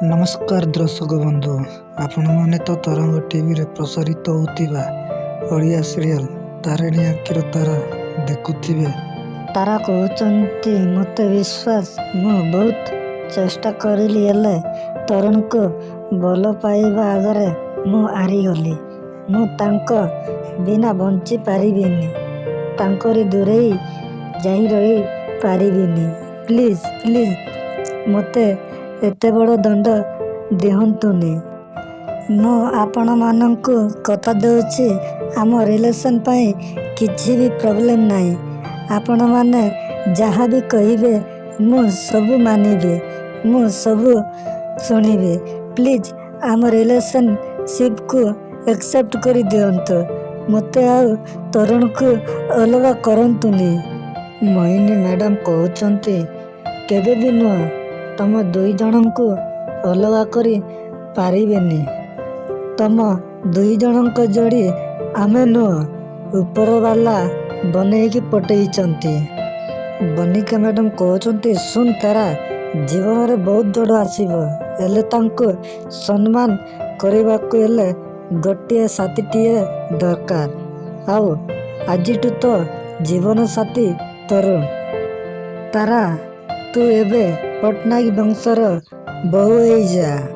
ନମସ୍କାର ଦର୍ଶକ ବନ୍ଧୁ, ଆପଣମାନେ ତ ତରଙ୍ଗ ଟିଭିରେ ପ୍ରସାରିତ ହେଉଥିବା ଓଡ଼ିଆ ସିରିଏଲ୍ ତାରିଣୀ ଆଖିର ତାରା ଦେଖୁଥିବେ। ତାରା କହୁଛନ୍ତି, ମୋତେ ବିଶ୍ୱାସ, ମୁଁ ବହୁତ ଚେଷ୍ଟା କରିଲି, ହେଲେ ତରୁଣଙ୍କୁ ଭଲ ପାଇବା ଆଗରେ ମୁଁ ହାରିଗଲି। ମୁଁ ତାଙ୍କ ବିନା ବଞ୍ଚି ପାରିବିନି, ତାଙ୍କରି ଦୂରେଇ ଯାଇ ରହି ପାରିବିନି। ପ୍ଲିଜ୍ ପ୍ଲିଜ୍, ମୋତେ ଏତେ ବଡ଼ ଦଣ୍ଡ ଦିଅନ୍ତୁନି। ମୁଁ ଆପଣମାନଙ୍କୁ କଥା ଦେଉଛି, ଆମ ରିଲେସନ୍ ପାଇଁ କିଛି ବି ପ୍ରୋବ୍ଲେମ୍ ନାହିଁ। ଆପଣମାନେ ଯାହା ବି କହିବେ ମୁଁ ସବୁ ମାନିବି, ମୁଁ ସବୁ ଶୁଣିବି। ପ୍ଲିଜ୍ ଆମ ରିଲେସନସିପ୍କୁ ଆକ୍ସେପ୍ଟ କରି ଦିଅନ୍ତୁ। ମୋତେ ଆଉ ତରୁଣକୁ ଅଲଗା କରନ୍ତୁନି। ମୋହିନୀ ମ୍ୟାଡ଼ାମ୍ କହୁଛନ୍ତି, କେବେ ବି ନୁହଁ, ତମ ଦୁଇ ଜଣଙ୍କୁ ଅଲଗା କରି ପାରିବେନି। ତମ ଦୁଇ ଜଣଙ୍କ ଯୋଡ଼ି ଆମେ ନୁହଁ, ଉପରବାଲା ବନେଇକି ପଠେଇଛନ୍ତି। ବନିକା ମ୍ୟାଡ଼ାମ୍ କହୁଛନ୍ତି, ଶୁଣ ତାରା, ଜୀବନରେ ବହୁତ ଝଡ଼ ଆସିବ, ହେଲେ ତାଙ୍କୁ ସମ୍ମାନ କରିବାକୁ ହେଲେ ଗୋଟିଏ ସାଥୀଟିଏ ଦରକାର। ଆଉ ଆଜିଠୁ ତୋ ଜୀବନ ସାଥୀ ତରୁଣ। ତାରା, ତୁ ଏବେ ପଟ୍ଟନାୟକ ବଂଶର ବୋହୂ ହେଇଯା।